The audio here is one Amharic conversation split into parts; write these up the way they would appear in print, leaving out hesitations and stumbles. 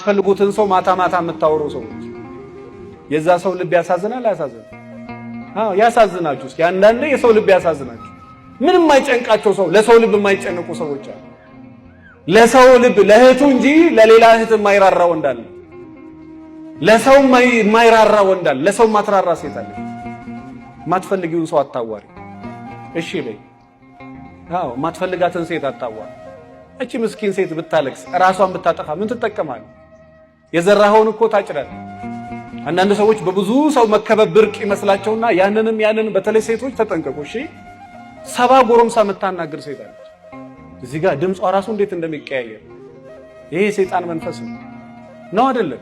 የማትፈልጉትን ሰው ማታ ማታ የምታወሩ ሰዎች የዛ ሰው ልብ ያሳዝናል? አያሳዝንም? አዎ ያሳዝናችሁ። እስኪ አንዳንዴ የሰው ልብ ያሳዝናችሁ። ምንም የማይጨንቃቸው ሰው፣ ለሰው ልብ የማይጨንቁ ሰዎች አሉ። ለሰው ልብ ለእህቱ እንጂ ለሌላ እህት የማይራራ ወንድ አለ። ለሰው የማይራራ ወንድ አለ። ለሰው የማትራራ ሴት አለች። የማትፈልጊውን ሰው አታዋሪ። እሺ በይ። አዎ፣ የማትፈልጋትን ሴት አታዋሪ። እቺ ምስኪን ሴት ብታለቅስ፣ ራሷን ብታጠፋ ምን ትጠቀማለህ? የዘራኸውን እኮ ታጭዳለህ። አንዳንድ ሰዎች በብዙ ሰው መከበብ ብርቅ ይመስላቸውና ያንንም ያንንም፣ በተለይ ሴቶች ተጠንቀቁ። እሺ፣ 70 ጎረምሳ የምታናግር ሴት አለች። እዚህ ጋር ድምጿ ራሱ እንዴት እንደሚቀያየር፣ ይሄ የሰይጣን መንፈስ ነው ነው አይደለም?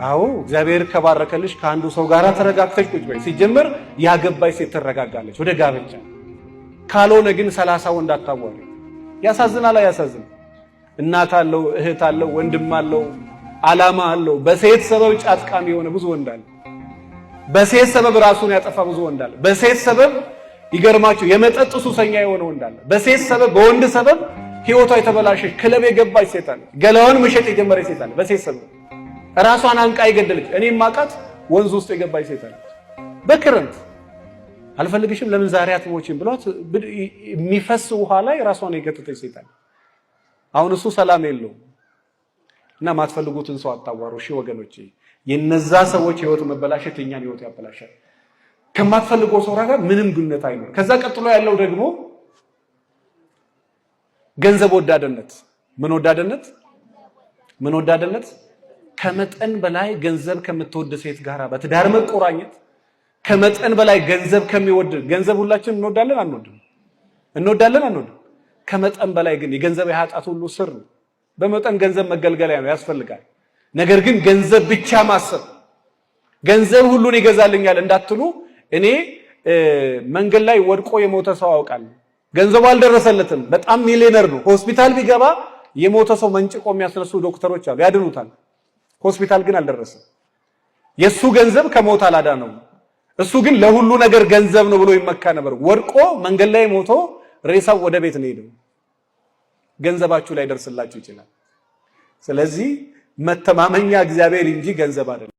አዎ፣ እግዚአብሔር ከባረከልሽ ከአንዱ ሰው ጋር ተረጋግተሽ ቁጭ በይ። ሲጀመር ያገባች ሴት ትረጋጋለች ወደ ጋብቻ። ካልሆነ ግን 30 ወንድ አታዋሪ። ያሳዝናል። አያሳዝንም? እናት አለው፣ እህት አለው፣ ወንድም አለው፣ አላማ አለው። በሴት ሰበብ ጫት ቃሚ የሆነ ብዙ ወንድ አለ። በሴት ሰበብ ራሱን ያጠፋ ብዙ ወንድ አለ። በሴት ሰበብ ይገርማችሁ የመጠጥ ሱሰኛ የሆነ ወንድ አለ። በሴት ሰበብ፣ በወንድ ሰበብ ህይወቷ የተበላሸች፣ ክለብ የገባች ሴት አለ። ገላዋን መሸጥ የጀመረች ሴት አለ። በሴት ሰበብ ራሷን አንቃ የገደለች፣ እኔም ማቃት ወንዝ ውስጥ የገባች ሴት አለች። በክረምት አልፈልግሽም ለምን ዛሬ አትሞችም ብሏት የሚፈስ ውሃ ላይ ራሷን የከተተች ሴት አለች። አሁን እሱ ሰላም የለውም። እና ማትፈልጉትን ሰው አታዋሩ። እሺ ወገኖቼ፣ የነዛ ሰዎች ህይወት መበላሸት የኛን ህይወት ያበላሻል። ከማትፈልገው ሰው ጋር ምንም ግንኙነት አይኖር። ከዛ ቀጥሎ ያለው ደግሞ ገንዘብ ወዳድነት። ምን ወዳድነት? ምን ወዳድነት? ከመጠን በላይ ገንዘብ ከምትወድ ሴት ጋር በትዳር መቆራኘት፣ ከመጠን በላይ ገንዘብ ከሚወድ፣ ገንዘብ ሁላችንም እንወዳለን አንወድም? እንወዳለን አንወድም? ከመጠን በላይ ግን የገንዘብ የኃጢአት ሁሉ ስር ነው። በመጠን ገንዘብ መገልገያ ነው፣ ያስፈልጋል። ነገር ግን ገንዘብ ብቻ ማሰብ፣ ገንዘብ ሁሉን ይገዛልኛል እንዳትሉ። እኔ መንገድ ላይ ወድቆ የሞተ ሰው አውቃለሁ። ገንዘቡ አልደረሰለትም። በጣም ሚሊዮነር ነው። ሆስፒታል ቢገባ የሞተ ሰው መንጭቆ የሚያስነሱ ዶክተሮች አሉ፣ ያድኑታል። ሆስፒታል ግን አልደረሰም። የሱ ገንዘብ ከሞት አላዳነው። እሱ ግን ለሁሉ ነገር ገንዘብ ነው ብሎ ይመካ ነበር። ወድቆ መንገድ ላይ ሞቶ ሬሳው ወደ ቤት ነው የሄደው። ገንዘባችሁ ላይ ደርስላችሁ ይችላል። ስለዚህ መተማመኛ እግዚአብሔር እንጂ ገንዘብ አይደለም።